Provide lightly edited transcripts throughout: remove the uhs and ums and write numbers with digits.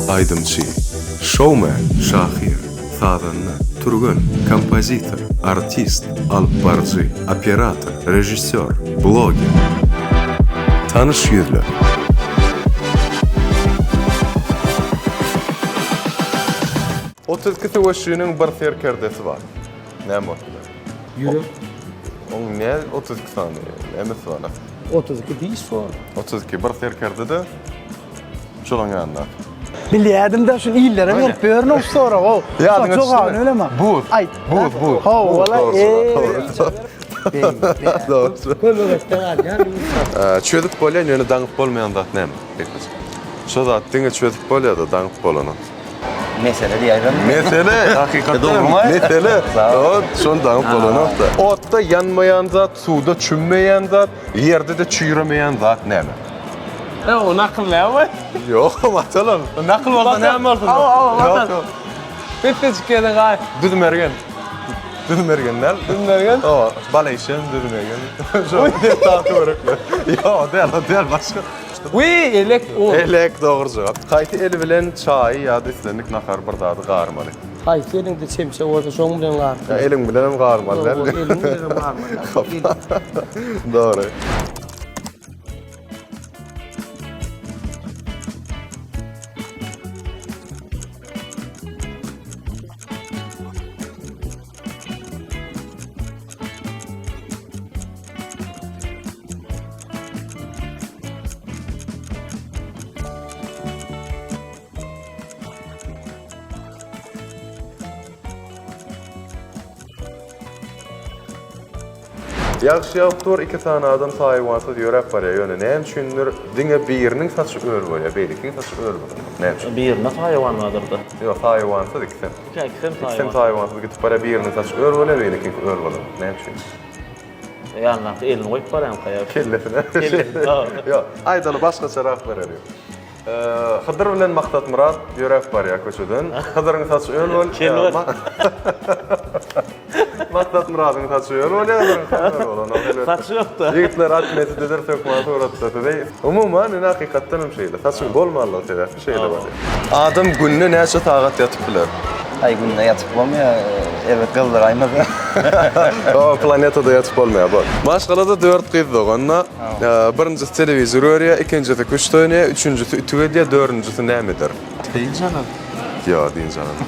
Aýdymçy, şoumen, şahyr, sazanda, türgen, kompozitor, artist, alypbaryjy, operator, režissýor, bloger. Tanyş ýüzler. 32 söweşçiniň bir serkerdesi bar. Näme bolup biler? Ýürek. Oň nä 32 sany nämesi bar? 32 diş bar. 32 bir serkerde-de şolaň ýanynda. Bilýärdim-de şuny illere berip ýörün şu soragy. Ýadyňa düşdümi? Jogabyny bilemok. Buz. Aýt. Buz, buz. Hawa, Dogry, dogry. Kömek etde galýan. Çözüp bolýan, ýöne daňyp bolmaýan zat näme? Şo zat diňe çözüp bolýar-da, daňyp bolanok. Mesele diýäýbem. Mesele, hakykatdan mesele. Şony daňyp bolanok-da. Otda ýanmaýan zat, suwda çümmeýän zat, ýerde-de çüýremeýän zat näme? E, o nakyl näme? Ýok, matalam. Nakyl bolsa näme bolsun? Hawa, hawa, matal. Pessejik ýerden gaý. Düz mergen. Düz mergen däl. Düz mergen? Hawa, baleýşem düz mergen. Şo töwerekler. Ýok, däl, däl, başga. Wiý, elek o. Elek dogry jogap. Haýsy el bilen çaýy ýa-da islendik nahary bir zady garmaly? Haýsy eliňde çemçe bolsa şoň bilen garmaly. Ýa eliň bilenem garmaly däl. Ýok, eliň bilenem garmaly. Dogry. Ýagyş ýagyp dur, iki sany adam saýawansyz ýöräp barýar, ýöne näme üçindir diňe biriniň saçy öl bolýar, beýlekiň saçy öl bolanok. Näme üçin? Birinde saýawan bardyr-da. Ýok, saýawansyz ikisem. Ikisem saýawan. Ikisem saýawansyz gidip barýar, biriniň saçy öl bolýar, beýlekiňki öl bolanok. Näme üçin? Ýanyndaky elini goýup barýarmyka ýa? Kellesine. Kellesine. Ýok, aýdaly başgaçarak bereliň. Hydyr bilen Maksatmyrat ýöräp barýar köçeden. Hydyryň saçy öl bol. Maksatmyradyň saçy öl bolýar, Hydyryň saçy öl bolanok. Elbetde. Saçy ýok-da. Ýigitler atmeti düzer hökman suratda size. Umuman, ine hakykatdan hem şeýle. Saçyň bolmanlygy sebäpli şeýle bolýar. Adam günde näçe sagat ýatyp biler? Aý günde ýatyp bolmaýar, erbet gyzdyraýmasa. Hawa, planetada ýatyp bolmaýar, bor. Maşgalada dört gyz doganda, birinjisi telewizor görýär, ikinjisi küşt oýnaýar, üçünjisi ütük edýär, dördünjisi näme eder? Dynç alar. Ýok, dynç alanok.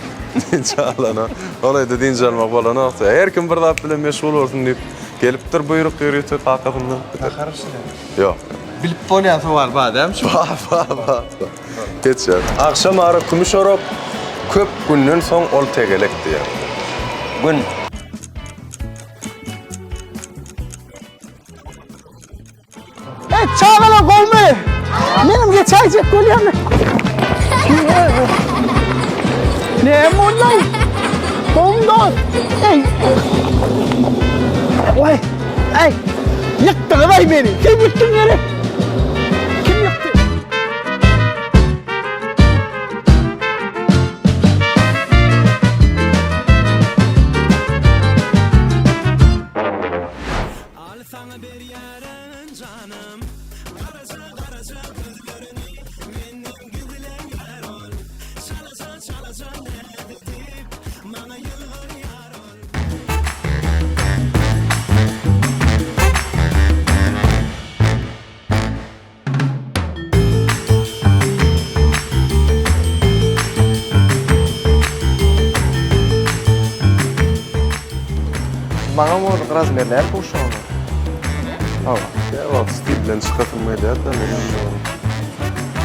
Dynç alanok. Ol aýda dynç almak bolanok. Her kim bir zat bilen meşgul bolsun diýip gelipdir buýruk ýörite kakasyndan. Nahar bişirýär. Ýok. Bilip bolýan sowal bar dämi şu? Bar, bar, bar. Geçýär. Agşam ara kümüş orak, köp günden soň ol tegelek diýýär. Gün. Ey çagalar gowmy? Menem geçäýjek bolýan. Näme boldy? Gowmy dost? Ey. Oý. Ey. Ýykdyňyz aý meni. Sen ýykdyň gerek. Kim ýykdy? Maňa boldy razmer näme guşagyny? Hawa. Kä wagt stil bilen çykasym gelýär-de meniň.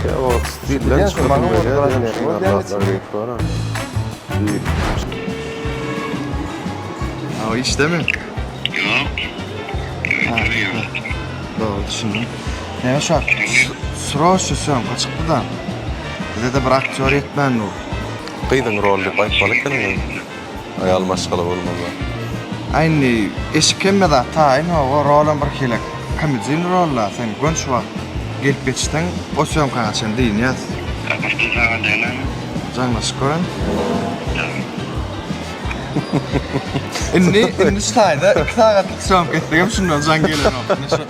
Kä wagt stil bilen çykasym gelýär. Hawa işdemi? Ýok. Dogry düşündim. Näme şu wagt sroçny sýomka çykdy-da. Bize-de bir aktýor ýetmän dur. Gyzyň roly diýip aýtmaly ekeniň. Aýal maşgala bolmaly. A indi eşik hemme zat taýyn hawa rolam bir hili komedin rolla sen gön şu wagt gelip ýetişseň o sýomkaňa çenli dynýas. Gapyşdym saňa dälami? Jaňlaşyp gören. Indi indi şu taýda 2 sagatlyk sýomka etsegem şundan jaň gelenok.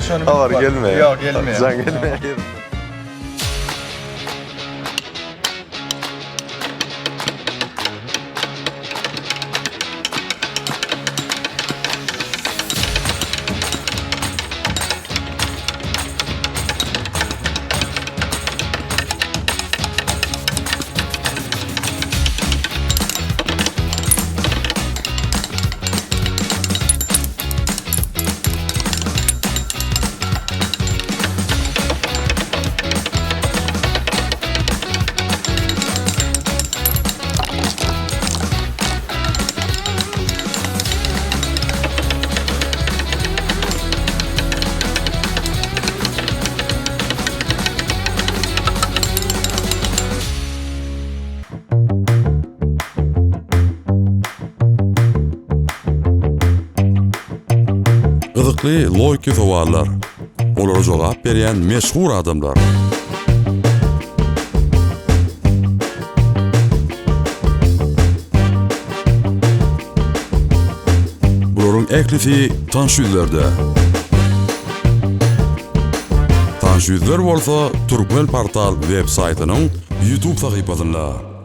Şony Habar gelmeýär. Ýok gelmeýär. Jaň gelmeýär. Gyzykly logiki sowallar. Olara jogap berýän meşhur adamlar. Bularyň ählisi tanyş ýüzlerde. Tanyş ýüzler bolsa Turkmenportal web saýtynyň YouTube sahypasynda.